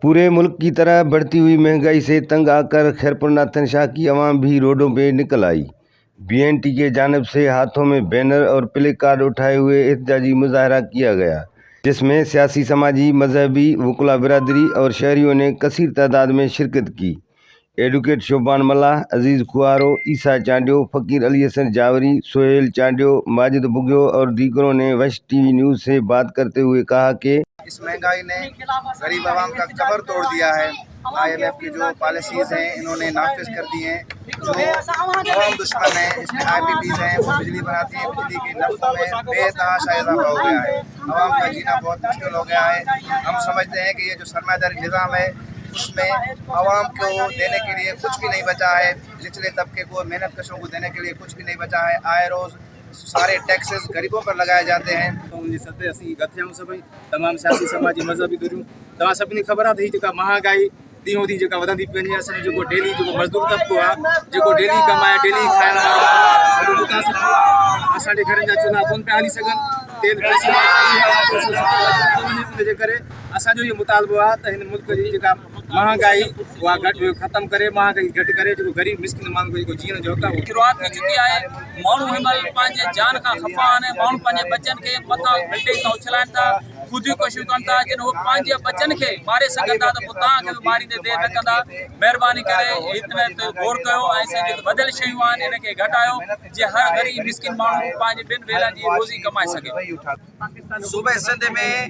पूरे मुल्क की तरह बढ़ती हुई महंगाई से तंग आकर खैरपुर नाथन शाह की आवाम भी रोडों पे निकल आई। बीएनटी के जानब से हाथों में बैनर और प्ले कार्ड उठाए हुए एहतजाजी मुजाहरा किया गया, जिसमें सियासी, समाजी, मजहबी, वकला बिरादरी और शहरियों ने कसीर तादाद में शिरकत की। एडवोकेट शोभान मल्लाह, अज़ीज़ खुआरो, ईसा चांडियो, फ़कीर अली हसन जावरी, सोहेल चांडियो, माजिद बुग्यो और दीगरों ने वेस्ट टीवी न्यूज़ से बात करते हुए कहा कि इस महंगाई ने गरीब आवाम का कबर तोड़ दिया है। आईएमएफ की जो पॉलिसीज़ हैं, इन्होंने नाफिज कर दी हैं, जो अवाम दुश्मन है। इसमें आईपीपीज़ हैं, वो बिजली बनाती हैं। बिजली के नर्खों में बेतहाशा इजाफा हो गया है। अवाम का जीना बहुत मुश्किल हो गया है। हम समझते हैं कि ये जो सरमादारी निज़ाम है, उसमें आवाम को देने के लिए कुछ भी नहीं बचा है। निचले तबके को, मेहनत कशों को देने के लिए कुछ भी नहीं बचा है। आए रोज़ सारे टैक्सेस गरीबों पर लगाए जाते हैं। उन जी सतह असीं गॾु थिया आहियूं सभई, तमामु सियासी, समाजी, मज़हबी धुरियूं। तव्हां सभिनी खे ख़बर आहे त हीअ जेका महांगाई ॾींहों ॾींहुं जेका वधंदी पई वञे, असांजो जेको डेली जेको मज़दूर तबिको आहे, जेको डेली कमाए डेली खाइण वारो आहे, वॾो मुतासिर थियो आहे। असांजे घरनि जा चुल्हा कोन पिया हली सघनि। तेल 340, उनजे करे असांजो इहो मुतालबो आहे त हिन मुल्क जी जेका महांगाई उहा घटि ख़तमु करे, महांगाई घटि करे, जेको ग़रीब मिसकिन माण्हू खे जेको जीअण जो हक़ आहे। शुरुआत थी चुकी आहे। माण्हू हिन महिल पंहिंजे जान खां ख़फ़ा आहिनि। माण्हू पंहिंजे बच्चनि खे मथां बिल्डिंग तां उछलाइनि था, ख़ुदकुशियूं कनि था। जिन हू पंहिंजे बच्चनि खे मारे सघनि था त पोइ तव्हांखे बि मारींदे देरि न कंदा। महिरबानी करे हिन ते गौर कयो ऐं असांजी जेके वधियल शयूं आहिनि, हिन खे घटायो, जीअं हर ग़रीब मिसकिन माण्हू पंहिंजे ॿिनि वेलनि जी रोज़ी कमाए सघे। सूबे सिंध में,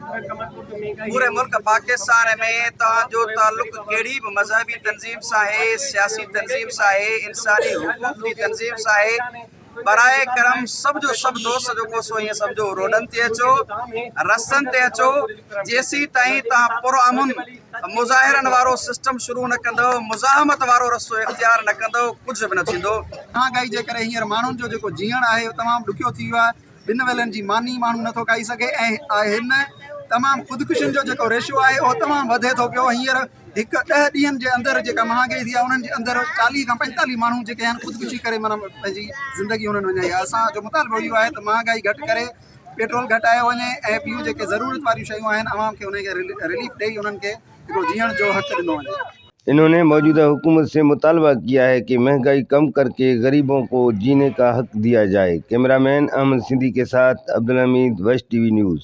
पूरे मुल्क पाकिस्तान में तव्हांजो तालुक कहिड़ी बि मज़हबी तंज़ीम सां आहे, सियासी तंज़ीम सां आहे, इंसानी हुकूक जी तंज़ीम सां आहे, बराए करम सभु जो सभु दोस्त जेको सो ईअं सम्झो रोडनि ते अचो, रस्तनि ते अचो। जेसीं ताईं तव्हां पुरअमन मुज़ाहिरनि वारो सिस्टम शुरू न कंदव, मुज़ाहमत वारो रस्तो इख़्तियार न कंदव, कुझु बि न थींदो। महांगाई जे करे हींअर माण्हुनि जो जेको जीअणु आहे, उहो तमामु ॾुखियो थी वियो आहे। ॿिनि वेलनि जी मानी माण्हू नथो खाई सघे ऐं हिन तमामु ख़ुदकुशियुनि जो जेको रेशो आहे, उहो तमामु वधे थो पियो। हींअर हिकु 10 ॾींहंनि जे अंदरि जेका महांगाई थी आहे, उन्हनि जे अंदरि 40 खां 45 माण्हू जेके आहिनि, ख़ुदकुशी करे माना पंहिंजी ज़िंदगी हुननि वञाई आहे। असांजो मुतालबो इहो आहे त महांगाई घटि करे पेट्रोल घटायो वञे ऐं ॿियूं जेके ज़रूरत वारियूं शयूं आहिनि, अवाम खे उन खे रिलीफ ॾेई उन्हनि खे हिकिड़ो जीअण जो हक़ ॾिनो वञे। इन्होंने मौजूदा हुकूमत से मुतालबा किया है कि महंगाई कम करके गरीबों को जीने का हक दिया जाए। कैमरामैन अहमद सिंधी के साथ Abdul Hameed, West TV news.